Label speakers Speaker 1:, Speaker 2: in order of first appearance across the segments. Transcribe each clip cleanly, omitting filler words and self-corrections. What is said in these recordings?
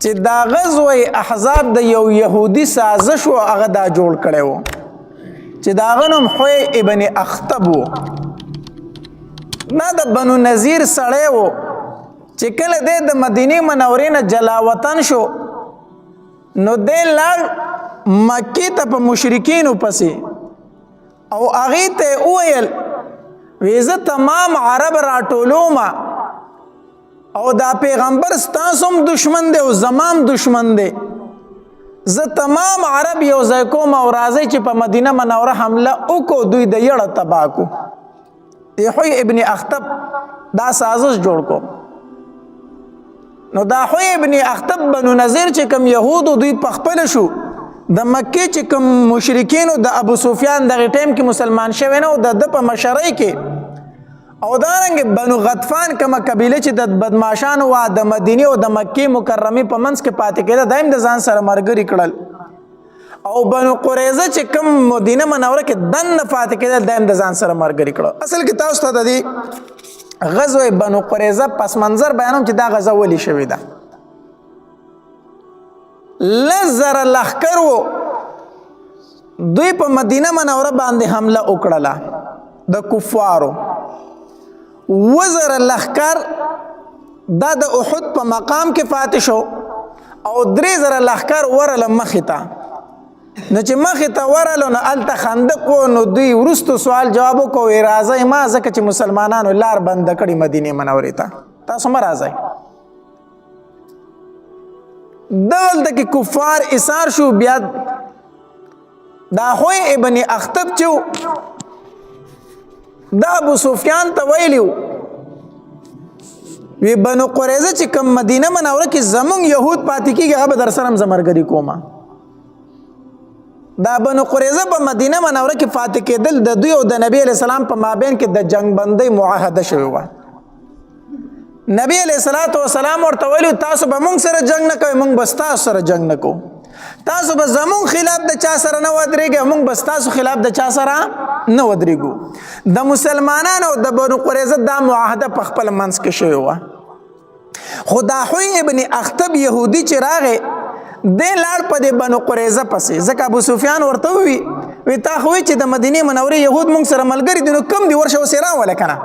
Speaker 1: چې دا غزوه احزاب د یو يهودي سازش او هغه دا جوړ کړی وو چې دا غنم حوی ابن اخطب وو. دا د بنو نذیر سړی وو چې کله دی د مدینه منورې نه جلا وطن شو، نو دی لاړ مکې ته په مشرکینو پسې، او هغې ته یې وویل وی زه تمام عرب راټولوم او دا پیغمبر ستاسو هم دشمن دی او زمام دشمن دی، زه تمام عرب یو ځای کوم او راځئ چې په مدینه منوره حمله وکړو، دوی د یړه تباه کو. حوی ابن اخطب دا سازش جوړ کو. نو دا حوی ابن اخطب بنو نظیر چې کوم یهودو دوی پخپل شو، د مکې چې کوم مشرکینو د ابو سفیان دغه ټایم کې مسلمان شوی نه، د په مشرۍ کې، او دارنګ بنو غطفان کومه قبیله چې د بدمعشانو وا د مدینه او د مکې مکرمې په منځ کې پاتې کېده، دایم د ځان سره مرګري کړل، او بنو قریظه چې کوم مدینه منوره کې دننه پاتې کېدل، دایم د ځان سره مرګري کړل. اصل کې تاسو ته د دې غزوه بنو قریظه پس منظر بیانوم چې دا غزا ولې شوې ده. 10,000 لښکر وو، دوی په مدینه منوره باندې حمله وکړله د کفارو. 7000 لښکر دا د احد په مقام کې فاتح شو او 3000 لښکر ورله مخې ته. نو چې مخې ته ورلو نو هلته خندق و، نو دوی وروستو سوال جواب وکړو، وی راځئ ما، ځکه چې مسلمانانو لار بنده کړې مدینې منورې ته، تاسو مه راځئ. دغلته کې کفار ایسار شو. بیا دا خوی ابن اخطب چې دا ابو سفیان ته ویلی وی بنو قریظه چې کوم مدینه منوره کې زمونږ یهود پاتې کېږي، هغه به در سره هم زه ملګري کومه. دا بنو قریظه په مدینه منوره کې پاتې کېدل د دوی او د نبی علیه السلام په مابین کې د جنگ بندۍ معاهده شوې وه. نبی علیه الصلاة والسلام ورته ویلو تاسو به مونږ سره جنگ نه کوئ، مونږ به ستاسو سره جنگ نه کوو، تاسو به زمونږ خلاف د چا سره نه ودرېږئ، مونږ به ستاسو خلاف د چا سره نه ودرېږو. د مسلمانانو د بنو قریظه دا معاهده په خپل منځ کې شوې وه. خو دا حوی ابن اخطب یهودي چې راغی، دی لاړ په دې بنو قریظه پسې، ځکه ابو سفیان ورته ووی وی تا خو چې د مدینې منورې یهود مونږ سره ملګري دي، نو کم دي ورشه اوس یې راوله که نه.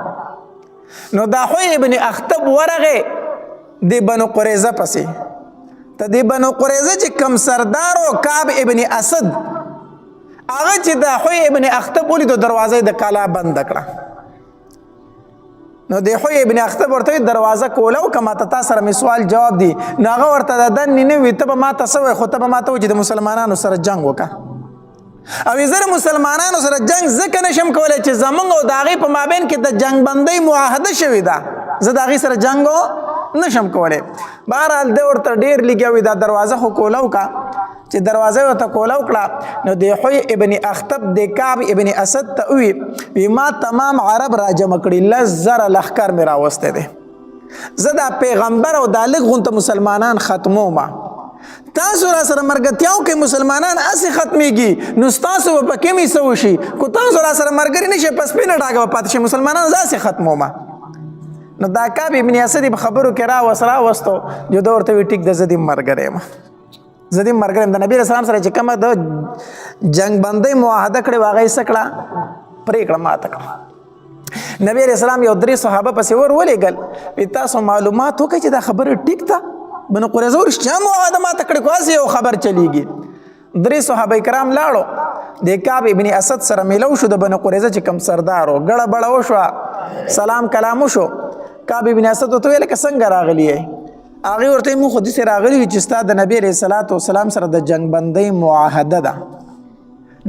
Speaker 1: نو دا حوی ابن اخطب ورغی د بنو قریظه پسې، ته د بنو قریظه چې کم سردار او کعب ابن اسد، هغه چې د حوی ابن اخطب ولید، دروازه د کلا بند کړه. نو د حوی ابن اخطب ورته دروازه کوله او کما ته تا سره مې سوال جواب دی. نو هغه ورته د دنې نه وي، ته به ما ته څه وایې؟ خو ته به ما ته وایې چې د مسلمانانو سره جنګ وکړه. او زه د مسلمانانو سره جنگ ځکه نشم کولی چې زمونږ او د هغې په مابین کې د جنگ بندۍ معاهده شوې ده، زه د هغې سره جنګ نشم کولی. بهرحال دی ورته ډېر لګیا وي، دا دروازه خو کوله وکړه. چې دروازه ورته کوله وکړه، نو د حوی ابن اخطب د کعب ابن اسد ته ووی وی ما تمام عرب راجمع کړي، 10,000 لښکر مې راوستی دی، زه دا پیغمبر او دا لږ غونته مسلمانان ختموم، تاسو را سره مرګتیاو کې مسلمانان هسې ختمیږي، نو ستاسو به پکې مې څه وشي؟ که تاسو را سره مرګري نه شئ، په سپینه ډاګه به پاتې شئ، مسلمانان زه هسې ختموم. نو دا کعب ابن اسد په خبرو کې راوستو، جو ده ورته وی ټیک ده، زه دې مرګری یم، زه دې مرګری یم. د نبي علیه السلام سره چې کومه د جنګ بندۍ معاهده کړې وه، هغه یې څه کړه؟ پرې کړه، ماته کړه. نبی علیہ السلام یو درې صحابه پسې ور ولېږل، وی تاسو معلومات وکړئ چې دا خبره ټیک ده، بنو قریظه ورښتیا معاهده ماته کړې، خو هسې یو خبر چلیږي. درې صحابه کرام لاړو، د کعب ابن اسد سره میلو شو، د بنو قریظه چې کوم سردار و، ګړه بړه وشوه، سلام کلام وشو. کعب ابن اسد ورته ویل که څنګه راغلی یې؟ هغې ورته موږ خو داسې راغلي یو چې ستا د نبي علیه الصلاة والسلام سره د جنګ بندۍ معاهده ده،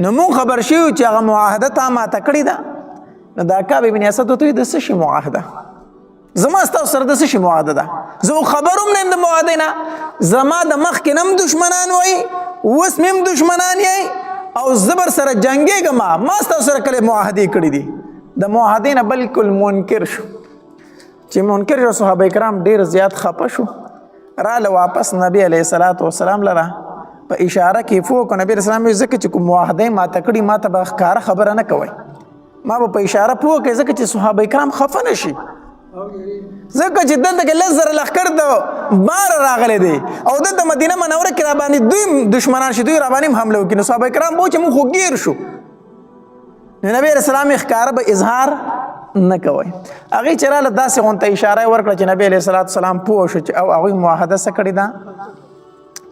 Speaker 1: نو موږ خبر شوي چې هغه معاهده تا ماته کړې ده. نو دا کعب ابن اسد ورته وایي د څه شي معاهده؟ زما ستاسو سره د څه شي معاهده ده؟ زه خبر هم نه یم د معاهدې نه، زما د مخکې نه هم دښمنان وایي، اوس مې هم دښمنان یئ، او زه بر سره جنګېږم، ما ستاسو سره کله معاهدې کړې دي؟ د معاهدې نه بالکل منکر شو. چې منکر شو، صحابه کرام ډیر زیات خپه شو، راله واپس نبی علیه الصلاة والسلام لره په اشاره کې فوق نبی علیه السلام یې ځکه چې کوم معاهده ماته کړي، ماته به ښکاره خبره نه کوي، ما به په اشاره پوه کړي، ځکه چې صحابه کرام خفه نه شي. ځکه چې دلته کې 10,000 لښکر د بار راغلی دی او دلته مدینه منوره کې را باندې دوی دشمنان شي، دوی را باندې هم حمله وکړي. نو صحابه کرام به چې موږ خو ګیر شو، نو نبی علیه السلام یې ښکاره به اظهار نه کوي. هغې چې راله داسې غونته اشاره یې ورکړه چې نبی علیه السلام پوه شو چې او هغوی معاهده څه کړې ده،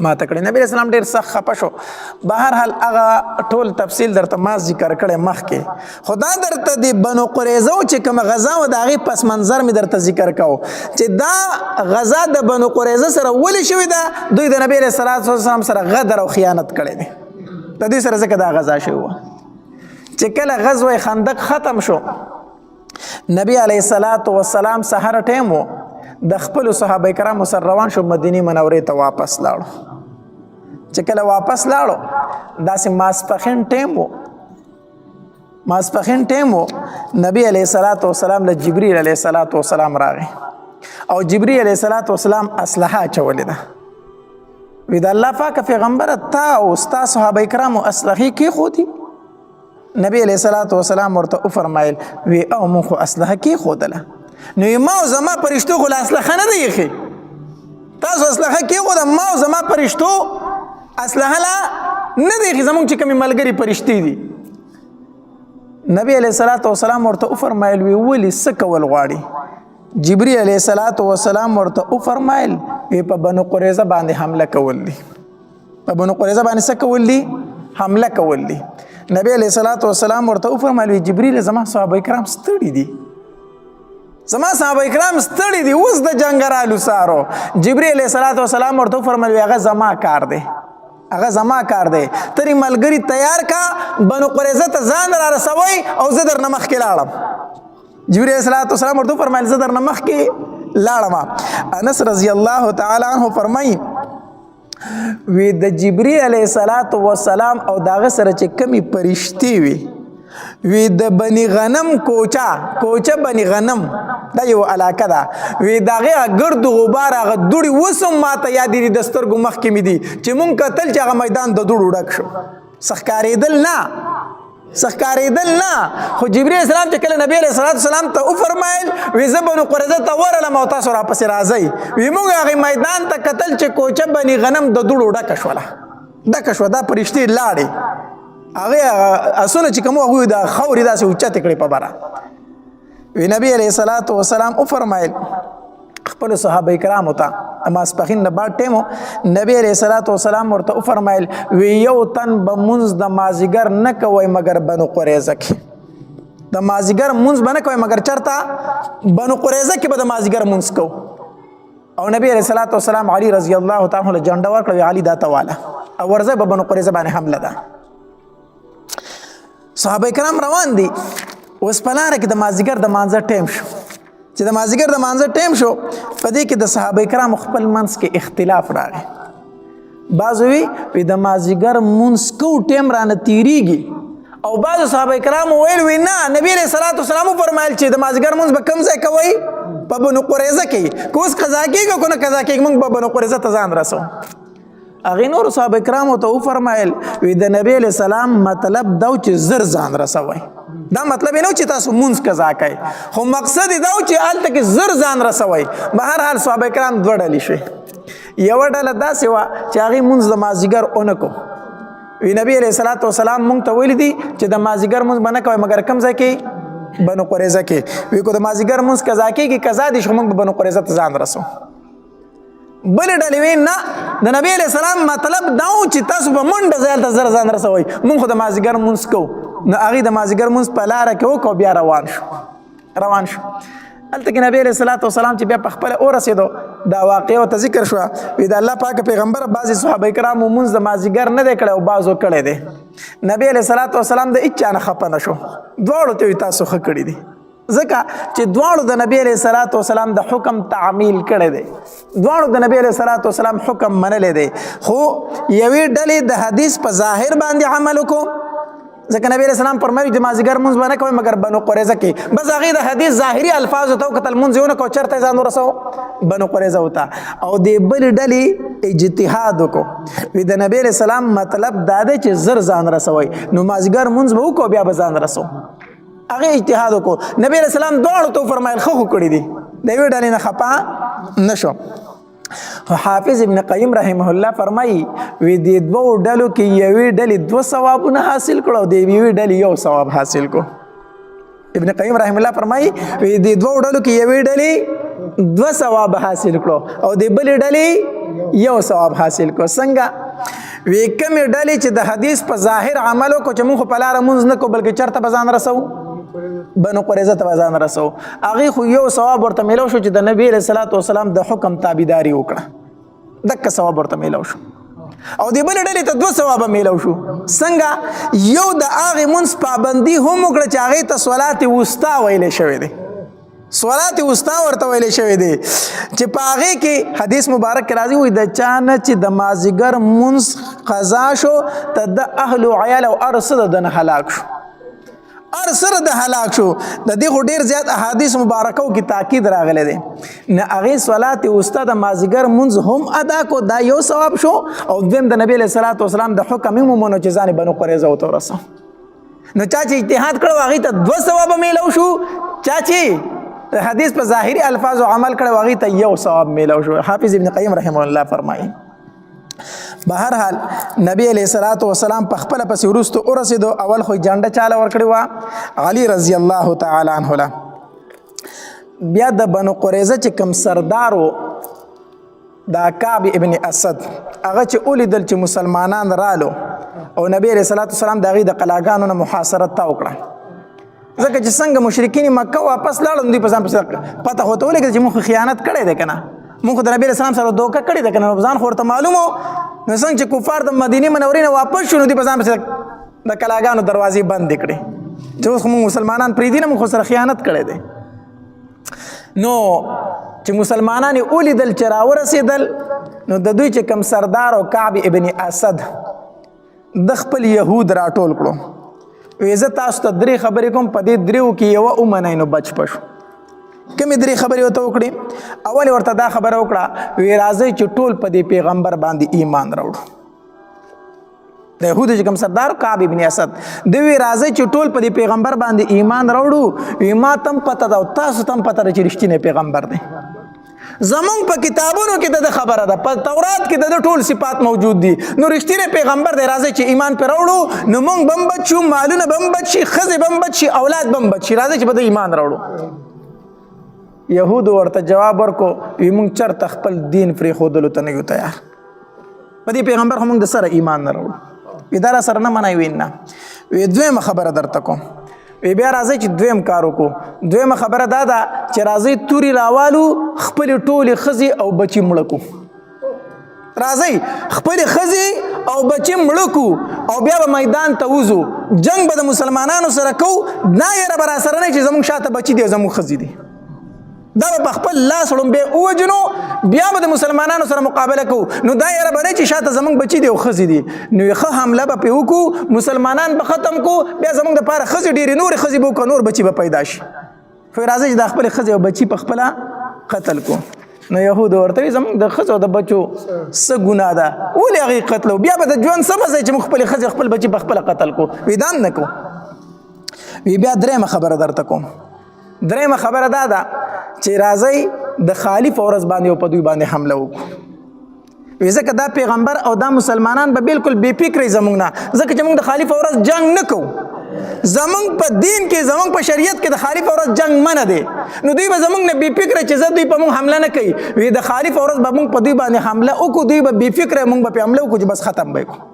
Speaker 1: ماته کړې. نبی اسلام ډیر سخت خپه شو. بهر حال هغه ټول تفصیل درته ما ذکر کړی مخکې، خدا درته د بنو قریظه چې کوم غزا و د هغې پس منظر مې درته ذکر کاو چې دا غزا د بنو قریظه سره ولې شوې ده. دوی د نبی علیه الصلاة والسلام سره غدر او خیانت کړی دی، د دوی سره ځکه دا غزا شوې وه. چې کله غزوه خندق ختم شو، نبی علیه الصلاة والسلام سحر ټیم و د خپل صحابه کرامو سره روان شو، مدینه منورې ته واپس لاړو. چې کله واپس لاړو، داسې ماسپخین ټیم و، ماسپخین ټیم و، نبی علیه الصلاة والسلام له جبریل علیه الصلاة والسلام راغی او جبریل علیه الصلاة والسلام اسلحه اچولې ده. وی د الله پاک پیغمبر، تا او ستا صحابه کرامو اسلحې کېښودي؟ نبی علیه الصلاة والسلام ورته وفرمایل وی او مونږ خو اسلحه کېښودله. نو ما او زما پرشتو خو له اسلحه نه دی ایښې، تاسو اسلحه کېښوده، ما او زما پرشتو اسلحه لا نه دی ایښې، زمونږ چې کومې ملګري پرشتې دي. نبی علیه الصلاة والسلام ورته وفرمایل وی ولې څه کول غواړي؟ جبرئیل علیه الصلاة والسلام ورته وفرمایل وی په بنو قریظه باندې حمله کول دي. په بنو قریظه باندې څه کول دي؟ حمله کول دي. نبی علیه الصلاة والسلام ورته وفرمایل وی جبرئیل، زما صحابه کرام ستړي دي، زما صحابه کرام ستړي دي، اوس د جنګ رالو سارو. جبرئیل علیه الصلاة والسلام ورته وفرمایل وی هغه زما کار دی، هغه زما کار دی، تری ملګری تیار کا، بنو قریظه ته ځان را رسوي او زه درنه مخکې لاړم. جبرئیل علیه الصلاة والسلام ورته وفرمایل زه درنه مخکې لاړم. انس رضی الله تعالی عنه فرمایي وی د جبرئیل علیه الصلاة والسلام او داغه سره چې کمی پرشتي وي، وی د بنی غنم کوچه، کوچه بنی غنم دا یو علاقه ده، وی داغه ګرد غبار هغه دوړي وسم ماته یاد دي، د سترګو مخکې مې دي چې مونږ کتل چې هغه میدان د دوړو ډک شو. سخکارېدل نه، سخکارېدل نه، خو جبرئیل السلام چې کله نبی علیه الصلاة والسلام ته وفرمایل وی زه بنو قریظه ته ورغلم او تاسو راپسې راځئ، وی مونږ هغې میدان ته کتل چې کوچه بني غنم د دوړو ډکه شوله، ډکه شوه. دا پرشتې لاړې، هغې اسونه چې کوم هغوی د خاورې داسې اوچتې کړې په بره. وی نبی علیه الصلاة والسلام وفرمایل خپل صحابه کرامو ته ماسپخین نه بعد ټیمو، نبی علیه الصلاة والسلام ورته وفرمایل وی یو تن به مونځ د مازیګر نه کوئ مګر بنو قریظه کې، د مازیګر مونځ به نه کوئ مګر چرته بنو قریظه کې به د مازیګر مونځ کوو. او نبی علیه الصلاة والسلام علی رضی الله تعالی عنه له جنډه ورکړه، وی علی دا ته واله او ورځه به بنو قریظه باندې حمله ده. صحابه کرام روان دي، اوس په لاره کې د مازیګر د مانځه ټیم شو. چې د مازیګر د مانځه ټیم شو، په دې کې د صحابه کرامو خپل منځ کې اختلاف راغی. بعضو وی وی د مازیګر مونځ کو ټیم رانه تیریږي، او بعضو صحابه کرامو ویل وی نه، نبی علیه الصلاة والسلام وفرمایل چې د مازیګر مونځ به کوم ځای کوئ؟ په بنو قریظه کې. که اوس قضا کېږي که نه قضا کېږي، موږ به بنو قریظه ته ځان رسو. هغې نورو صحابه کرامو ته وفرمایل وی د نبی علیه السلام مطلب دا و چې زر ځان رسوئ، دا مطلب یې نه و چې تاسو مونځ قضا کوئ، خو مقصد یې دا و چې هلته کې زر ځان رسوئ. بهر حال صحابه کرام دوه ډلې شوې. یوه ډله داسې وه چې هغې مونځ د مازدیګر ونه کو، وی نبی علیه الصلاة والسلام مونږ ته ویلي دي چې د مازدیګر مونځ به نه کوئ مګر کوم ځای کې؟ بنو قریظه کې. وی که د مازدیګر مونځ قضا کېږي قضا دي شو، مونږ به بنو قریظه ته ځان رسو. بلې ډلې وی نه، د نبی علیه السلام مطلب دا و چې تاسو به منډه ځای ته زر ځان رسوئ، مونږ خو د مازدیګر مونځ کوو. نو هغې د مازدیګر مونځ په لاره کې وکړو، بیا روان شو، روان شو. هلته کې نبی علیه الصلاة والسلام چې بیا په خپله ورسېدو، دا واقعه ورته ذکر شوه. وی د الله پاک پیغمبر بعضې صحابه کرامو مونځ د مازدیګر نه دی کړی او بعضو کړی دی. نبی علیه الصلاة والسلام د هیچا نه خفه نه شو، دواړو ته وی تاسو ښه کړي دي، ځکه چې دواړو د نبی علیه الصلاة والسلام د حکم تعمیل کړی دی، دواړو د نبی علیه الصلاة والسلام حکم منلی دی. خو یوې ډلې د حدیث په ظاهر باندې عمل وکړو، ځکه نبی علیه السلام فرمایي چې مازدیګر مونځ به نه کوئ مګر بنو قریظه کې. بس هغې د حدیث ظاهري الفاظو ته وکتل، مونځ یې ونه کړو، چېرته یې ځان ورسوو؟ بنو قریظه ته. او دې بلې ډلې اجتهاد وکړو، وی د نبی علیه السلام مطلب دا دی چې زر ځان رسوئ، نو مازدیګر مونځ به وکړو بیا به ځان رسوو. هغې اجتهاد وکړو. نبی علیه السلام دواړو ته وفرمایل ښه خو کړي دي. د یوې ډلې نه خپه نشو. خو حافظ ابن قیم رحمه الله فرمایي وی د دوو ډلو کې یوې ډلې دوه ثوابونه حاصل کړو او د یوې ډلې یو ثواب حاصل کړو. ابن قیم رحم الله فرمایي وی د دوو ډلو کې یوې ډلې دوه ثواب حاصل کړو او د بلې ډلې یو ثواب حاصل کړو. څنګه؟ وی کومې ډلې چې د حدیث په ظاهر عمل وکړو چې موږ په لاره مونځ نه کو بلکې چرته به ځان رسو، بنو قریظه ته ځان رسو، هغه خو یو ثواب ورته میلو شو چې د نبی علیہ الصلوۃ والسلام د حکم تابعداري وکړه، دک ثواب ورته میلو شو. او دی بل ډلې ته دوه ثواب میلو شو. څنګه؟ یو د هغه منځ پابندي هم وکړه چې هغه ته صلات وسطا ویل شوی دی، صلات وسطا ورته ویل شوی دی چې په هغه کې حدیث مبارک راځي وي د چانه چې د مازیګر منځ قضا شو ته د اهل او عیال او ارسد د نه هلاک شو، ار سره د هلاک شو. د دې خو ډیر زیات احادیث مبارکو کې تاکید راغلی دی. نه هغه صلات وسطا د مازیګر منځ هم ادا کو، دا یو ثواب شو، او دویم د نبی له صلوات والسلام د حکم هم ومنو چې ځان بنو قریظه وته ورسو. نو چا چې اجتهاد کړو هغه ته دوه ثواب میلو شو، چا چې حدیث په ظاهري الفاظو عمل کړو هغه ته یو ثواب میلو شو. حافظ ابن قیم رحمه الله فرمایي. بهر حال نبی علیہ الصلوۃ والسلام په خپل پسې ورستو ورسېدو. اول خو جنډه چاله ورکړې و علی رضی الله تعالی عنہ له. بیا د بنو قریظه چې کم سردار و دا کعب ابن اسد، هغه چې ولیدل چې مسلمانان رالو او نبی علیہ الصلوۃ والسلام د هغې د قلاګانو نه محاصره تا وکړه، ځکه چې څنګه مشرکین مکه واپس لاړل دوی په ځان پسې پته خو ته ولګېده چې موږ خیانت کړی دی که نه، موږ د نبی اسلام سره دوکه کړې ده که نه، ځان خو ورته معلوم و. نو څنګه چې کفار د مدینې منورې نه واپس شو نو دوی په ځان پسې د کلاګانو دروازې بندې کړې چې اوس خو موږ مسلمانان پرېږدي نه، موږ خو سره خیانت کړی دی. نو چې مسلمانان یې ولیدل چې راورسېدل نو د دوی چې کوم سردار او کعب ابن اسد د خپل یهود راټول کړو، وی زه تاسو ته درې خبرې کوم، په دې دریو کې یوه ومنئ نو بچ به شو. کومې درې خبرې ورته وکړې؟ اول ورته دا خبره وکړه وی راځئ چې ټول په دې پیغمبر باندې ایمان راوړو. د یهودو چې کوم سردار کعب ابن اسد دی وی راځئ چې ټول په دې پیغمبر باندې ایمان راوړو، وی ما تم پته ده او تاسو تم پته ده چې رښتینی پیغمبر دی. زمونږ په کتابونو کې د خبره ده، په تورات کې د ټول صفات موجود دي، نو رښتینی پیغمبر دی، راځئ چې ایمان پر راوړو نو مونږ بم بچ شو، مالونه بم بچ شي، ښځې بم بچ شي، اولاد بم بچ شي، راځئ چې په ده ایمان راوړو. یهودو ورته جواب ورکو وی مونږ چرته خپل دین پرېښودلو ته نه یو تیار، په دې پیغمبر خو مونږ د سره ایمان نه راوړو. وی دا را سره نه منئ؟ وی نه. وی دویمه خبره درته کوم، وی بیا راځئ چې دویم کار وکړو. دویمه خبره دا ده چې راځئ توري راوالو خپلې ټولې ښځې او بچي مړه کړو، راځئ خپلې ښځې او بچي مړه کړو او بیا به میدان ته وځو، جنګ به د مسلمانانو سره کوو، دا یره به راسره نه چې زموږ شاته بچي دي او زموږ ښځې دي، دا به په خپل لاس ړومبی ووژنو، بیا به د مسلمانانو سره مقابله کوو، نو دا یره به نه چې شاته زموږ بچي دي او ښځې دي، نو ښه حمله به پرې وکړو، مسلمانان به ختم کړو، بیا زموږ دپاره ښځې ډېرې نورې ښځې به وکړو، نور بچي به پیدا شي. خو راځئ چې دا خپلې ښځې او بچي په خپله قتل کړو. نو یهودو ورته وی زموږ د ښځو او د بچو څه ګناه ده، ولې هغې قتلو، بیا به د ژوند څه مزه چې موږ خپلې ښځې خپل بچي په خپله قتل کړو، وی دا هم نه کوو. وی بیا درېیمه خبره درته کوم، درېیمه خبره دا ده چې راځئ د خالي په ورځ باندې او په دوی باندې حمله وکړو. وی ځکه دا پیغمبر او دا مسلمانان به بالکل بې فکرې زموږ نه، ځکه چې موږ د خالي په ورځ جنګ نه کوو، زموږ په دین کې زموږ په شریعت کې د خالي په ورځ جنګ منع دی، نو دوی به زموږ نه بې فکره چې زه دوی په موږ حمله نه کوي. وی د خالي په ورځ به موږ په دوی باندې حمله وکړو، دوی به بې فکره، موږ به پرې حمله وکړو چې بس ختم به یې کړو.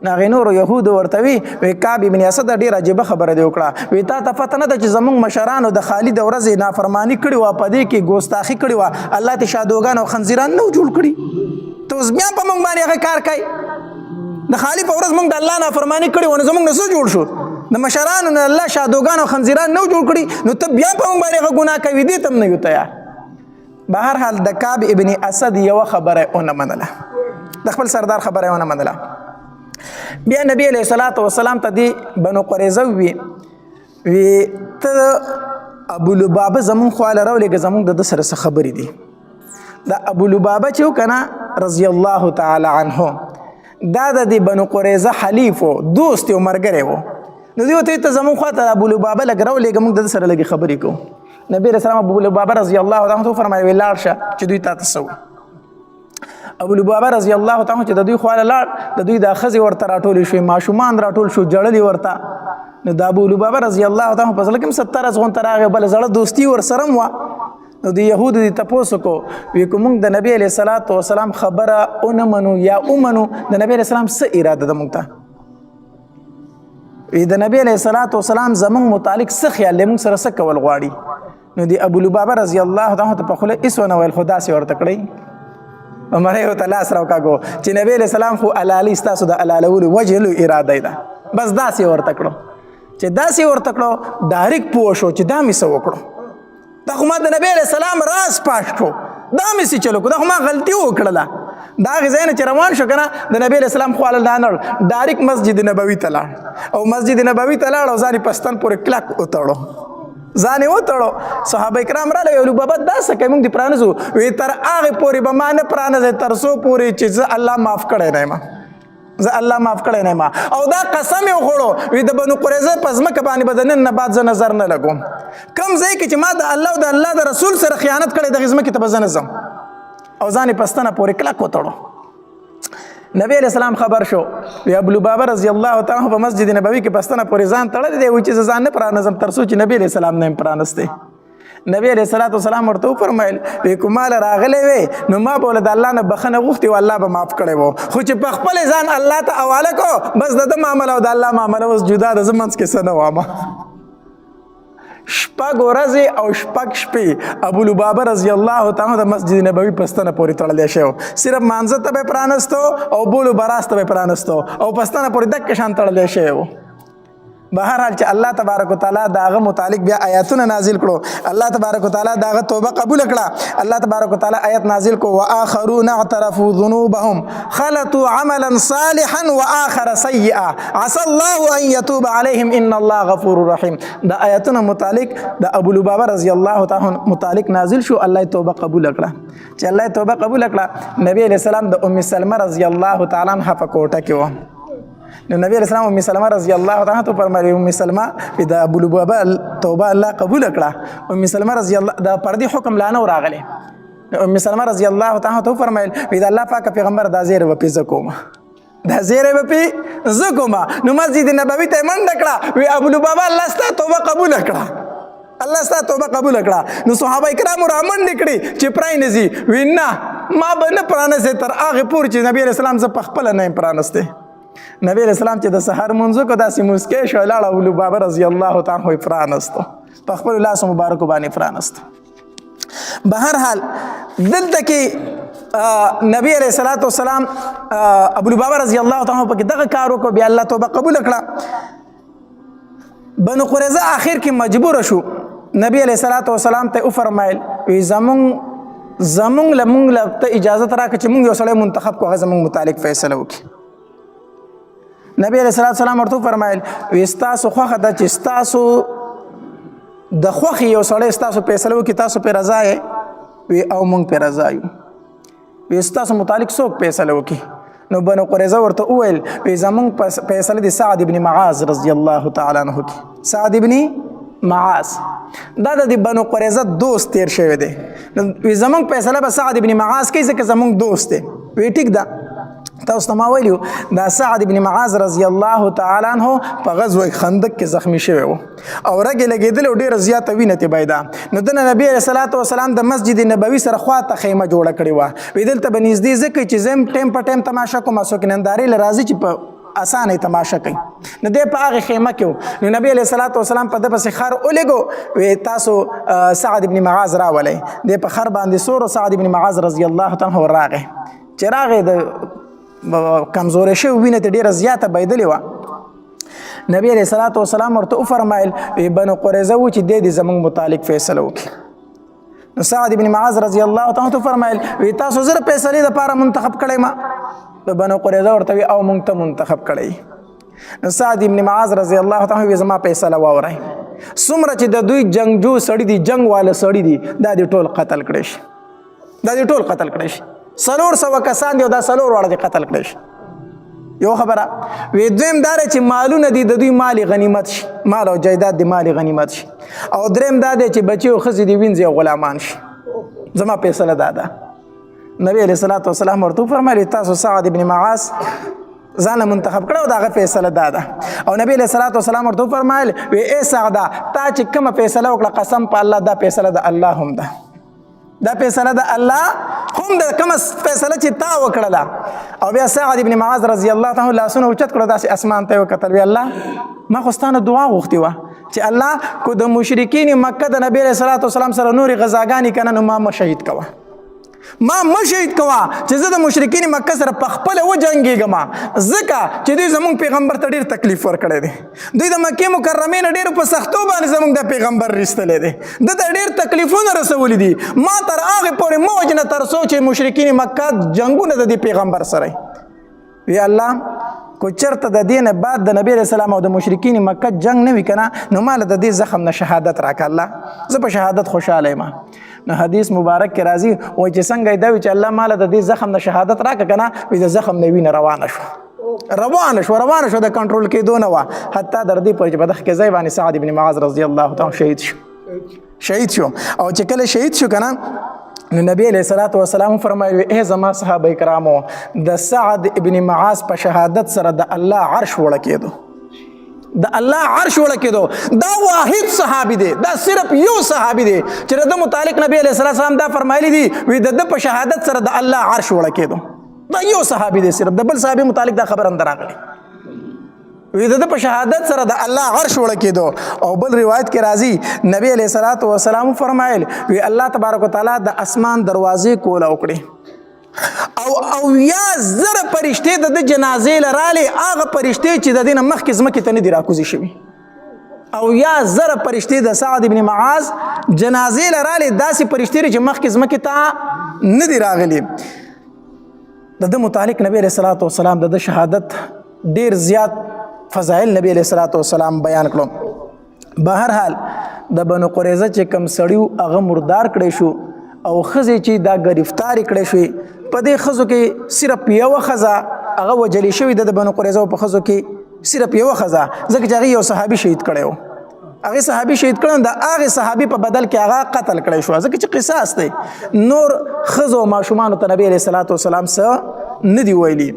Speaker 1: هغې نورو یهودو ورته وی وی کعب ابن اسد ډېره عجیبه خبره دې وکړه، وی تا ته پته نه ده چې زموږ مشرانو د خالي د ورځې نافرماني کړې وه، په دې کې ګوستاخي کړې وه، الله ته شادوګان او خنزیران نه جوړ کړي، ته اوس بیا په موږ باندې هغه کار کوي. د خالي په ورځ موږ د الله نافرماني کړې وه، نو زموږ نه څه جوړ شو؟ د مشرانو نه الله شادوګان او خنزیران نه جوړ کړي، نو ته بیا په موږ باندې هغه ګناه کوي، دې ته هم نه یو تیار. بهر حال د کعب ابن اسد یوه خبره ونه منله، د خپل سردار خبره ونه منله. بیا نبی علیہ الصلوۃ والسلام ته دی بنو قریظه وی وی ته ابو لبابه زمون خواله راولېږه، زمونږ د ده سره څه خبرې دي. د ابو لبابه چې وکنه رضی الله تعالی عنه، دا د دې بنو قریظه حلیف و، دوست یو مرګری و، نو دوی ورته ته زمونږ خواته ابو لبابه لږ راولېږه، موږ د ده سره لږې خبرې کوو. نبی رسول الله ابو لبابه رضی الله عنه فرمایي ولاړ شه چې دوی تاسو سو. ابو لبابه رضی الله تعالی چې د دوی خواله لاړ، د دوی د خزي ورته راټول شو، ماشومان راټول شو، جړلې ورته. نو د ابو لبابه رضی الله تعالی په ځل کې 70 غون تراغه بل زړه دوستی ور سره و. نو د يهودو دي تپوس کو وی کوم د نبی علیہ الصلوۃ والسلام خبره اونمنو یا اومنو، د نبی علیہ السلام څه اراده ده مونږ ته؟ وی د نبی علیہ الصلوۃ والسلام زمونږ متعلق څه خیال لري، مونږ سره څه کول غواړي؟ نو دی ابو لبابه رضی الله تعالی ته په خوله هیڅ ونه ویل، خو داسې ورته کړی عمره ورته لاس راوکاږو چې نبی علیہ السلام خو حلالي ستاسو د حلالولو وجلو اراده ده، بس داسې ورته کړو. چې داسې ورته کړو ډایرک پوه شو چې دا مې څه وکړو، دا خو ما د نبی علیہ السلام راز پاش کړو، دا مې څه چلو، دا خو ما غلطي وکړله. دا هغې ځای نه چې روان شو که نه د نبی علیه السلام خواله لاړ، ډایرک مسجد نبوي ته لاړ او مسجد نبوي ته لاړ او ځان یې په ستن پورې کلک وتړو، ځان یې وتړو. صحابه کرام راغله ویل بابا دا څه کوي، موږ دې پرانیزو؟ وی تر هغې پورې به ما نه پرانیزئ تر څو پورې چې زه الله معاف کړی نه یم، زه الله معاف کړی نه یم. او دا قسم یې وخوړو وی د بنو قریظه په ځمکه باندې به د نن نه بعد زه نظر نه لګوم، کوم ځای کې چې ما د الله او د الله د رسول سره خیانت کړی دغې ځمکې ته به زه نه ځم. او ځان یې په ستنه پورې کلک وتړو. نبی علیہ السلام خبر شو، وی ابو لبابه رضی الله تعالی عنہ په مسجد نبوي کې پستنه پورې ځان تړلی دی، وی چې زه ځان نه پرانځم تر څو چې نبی علیہ السلام نه پرانسته. نبی علیہ الصلوۃ والسلام ورته وفرمایل وی کومال راغلی وی نو ما به له الله نه بخنه غوښتې او الله به معاف کړی وو، خو چې په خپل ځان الله ته حواله کو بس د ده معامله او د الله معامله اوس جدا ده، زه منځ کې څه نه وامه. شپږ ورځې او شپږ شپې ابو لبابه رضی الله تعالی د مسجد نبوي په ستنه پورې تړلی شو، صرف مانځه ته به پرانستو او بولو براس ته به پرانستو او په ستنه پورې دک شان تړلی شوی و. بهرحال چې الله تبارک وتعالی د هغه متعلق بیا آیاتونه نازل کړو، الله تبارک وتعالی د هغه توبه قبول کړه. الله تبارک وتعالی آیت نازل کو واخرون اعترفوا ذنوبهم خلطوا عملا صالحا واخر سيئا عسى الله ان يتوب عليهم ان الله غفور رحيم. د آیاتونه متعلق د ابو لبابه رضی الله تعالی متعلق نازل شو، الله توبه قبول کړه. چې الله توبه قبول کړه، نبی علیہ السلام د ام سلمہ رضی الله تعالی عنها په کوټه کې و. نو نبی علیہ السلام ام سلمہ رضی الله تعالی عنها ته فرمایي ام سلمہ د ابو لبابه توبه الله قبول کړه. ام سلمہ رضی الله د پردي حکم لا نه راغلی. ام سلمہ رضی الله تعالی عنها ته فرمایل د الله پاک پیغمبر دا زیره به پیزه کوم، دا زیره به پی زه کوم. نو مسجد نبوي ته منډه کړه وی ابو لبابه الله ستا توبه قبول کړه، الله ستا توبه قبول کړه. نو صحابه کرام را منډه کړي چې پرانیزي، وی نه ما به نه پرانیزي تر هغه پورې چې نبی علیہ السلام زه په خپله نه یم پرانستی. نبی علیہ السلام چې د سحر مونځ وکړو داسې موسکی شو لاړ ابو لبابه رضی الله تعالی عنه یې پرانستو په خپلو لاسو مبارکو باندې پرانستو. بهرحال دلته کې نبی علیہ الصلوۃ والسلام ابو لبابه رضی الله تعالی عنہ پکې دغه کار وکړ، بیا الله توبه قبول کړه. بنو قریظه آخر کې مجبور شو، نبی علیہ الصلوۃ والسلام ته وفرمایل وی زمونږ له مونږ له ته اجازه راکړه چې مونږ یو سړی منتخب کړو، هغه زمونږ متعلق فیصله وکړي. نبی علیہ الصلوۃ والسلام ورته فرمایل وی ستاسو خوښه ده چې ستاسو د خوښې یو سړی ستاسو فیصله وکړي، تاسو پرې رضا یې؟ وی او مونږ پرې رضا یو. وی ستاسو متعلق څوک فیصله وکړي؟ نو بنو قریظه ورته وویل وی زمونږ فیصله د سعد ابن معاذ رضی الله تعالی عنہ کې. سعد ابن معاذ دا د بنو قریظه دوست تیر شوی دی، وی زمونږ فیصله به سعد ابن معاذ کوي ځکه زمونږ دوست دی. وی ټیک ده. تاسو ته ما ویلي دا سعد ابن معاذ رضی الله تعالی عنہ په غزوه خندق کې زخمی شوی و او رګ یې لګېدلی او ډېره زیاته وینه ترې بهېده. نو دنه نبی علیه الصلاة والسلام د مسجد نبوي سره خواته خیمه جوړه کړې وه. وی دلته به نږدې ځکه چې زه هم ټایم په ټایم تماشه کوم، څوک نندارې له راځي چې په اسانه تماشه کوي. نو دی په هغې خیمه کې و. نو نبی علیه الصلاة والسلام په ده پسې خر ولېږو وی تاسو سعد ابن معاذ راولئ. دی په خر باندې سور سعد ابن معاذ رضی الله تعالی عنه راغی. چې راغی د کمزورې شوې وینه ته ډېره زیاته بهېدلې وه. نبی علیه الصلاة والسلام ورته وفرمایل وی بنو قریظه و چې دی دې زموږ متعلق فیصله وکړي. نو سعد بن معاذ رضی الله تعالی عنہ فرمایل وی تاسو زر فیصلې دپاره منتخب کړی ما. نو بنو قریظه ورته وی او مونږ ته منتخب کړی. نو سعد بن معاذ رضی الله تعالی وی زما فیصله واورئ، څومره چې د دوی جنگجو سړي دي، جنگ واله سړي دي، دا دې ټول قتل کړی شي، دا دې ټول قتل کړی شي. 400 کسان دي او دا څلور واړه دې قتل کړی شي. یو خبره وی. دویم دا چې مالونه دي د دوی مال غنیمت شي، مال او جایداد دی مال غنیمت شي. او دریم دا دی چې بچي او ښځې دي وینځي او غلامان شي. زما فیصله دا ده. نبی علیہ الصلوۃ والسلام ورته فرمایلی، تاسو سعد ابن معاذ ځان منتخب کړو، داغه فیصله دا ده. او نبی علیہ الصلوۃ والسلام ورته فرمایل وی، ای سعدا، تا چې کومه فیصله وکړه، قسم په الله دا فیصله د الله هم ده، دا فیصله د الله هم د کومه فیصله چې تا وکړله. او بیا سعد ابن معاذ رضی الله تعالی لاسونه اوچت کړو، داسې اسمان ته وکتل، وی الله، ما خو ستانه دعا غوښتې وه چې الله، کو د مشرکین مکه د نبی علیہ الصلوۃ والسلام سره نورې غزاګانې کنه، نو ما مه شهید کوه، ما مه شهید کوه چې زه د مشرکین مکه سره په خپله وجنګېږم، ځکه چې دوی زمونږ پیغمبر ته ډېر تکلیف ورکړی دی. دوی د مکې مکرمې نه ډېر په سختو باندې زمونږ د پیغمبر رستلی دی، ده ته ډېر تکلیفونه رسولي دي. ما تر هغې پورې مه وژنه تر څو چې مشرکین مکه جنګونه د دې پیغمبر سره. وی الله، کو چرته د دین بعد د نبی رسول الله او د مشرکین مکه جنگ نه وی کنه، نو مال د دې زخم نه شهادت راکړه الله، زه په شهادت خوشاله یم. نو حدیث مبارک کې راځي، وای چې څنګه دا وی چې الله مال د دې زخم نه شهادت راکړه کنه، وی د زخم نه وینه روانه شو، روانه شو، روانه شو، د کنټرول کېدو نه وه، حتی در دې پورې چې په دغه کې ځای باندې سعد ابن معاذ رضی الله تعالی شهید شو، شهید شو. او چې کله شهید شو کنه، نو نبی علیہ الصلوۃ والسلام فرمایلی، ای زما صحابه کرامو، د سعد ابن معاذ په شهادت سره د الله عرش وړکېدو، د الله عرش وړکېدو. دا واحد صحابي دی، دا صرف یو صحابي دی چې د متعلق نبی علیہ الصلوۃ والسلام دا فرمایلی دی، وی د په شهادت سره د الله عرش وړکېدو. دا یو صحابي دی صرف، د بل صحابي متعلق دا خبره هم راغلی، وی د په شهادت سره د الله عرش وړکېدو. او بل روایت کې راځي، نبی علیہ الصلوۃ والسلام فرمایل وی، الله تبارک وتعالى د اسمان دروازې کوله وکړي او 70,000 پرشتې د جنازې لراله، هغه پرشتې چې د دینه مخکې ځمکې ته نه دي راکوزي شوي. 70,000 پرشتې د سعد ابن معاذ جنازې لراله، داسې پرشتې چې مخکې ځمکې ته نه دي راغلي. د ده متعلق نبی علیہ الصلوۃ والسلام د شهادت ډیر زیات فضایل نبی علیہ الصلوۃ والسلام بیان کړو. بهر حال د بنو قریظه چې کم سړیو هغه مردار کړی شو او ښځې چې دا گرفتار کړی شوې، په دې ښځو کې صرف یوه ښځه هغه وژلې شوې ده. د بنو قریظه په ښځو کې صرف یوه ښځه، ځکه چې هغې یو صحابي شهید کړی و، هغه صحابي شهید کړو، د هغه صحابي په بدل کې هغه قتل کړی شو، ځکه چې قصاص دی. نور ښځو او ماشومانو ته نبی علیہ الصلوۃ والسلام څه نه دی ویلي.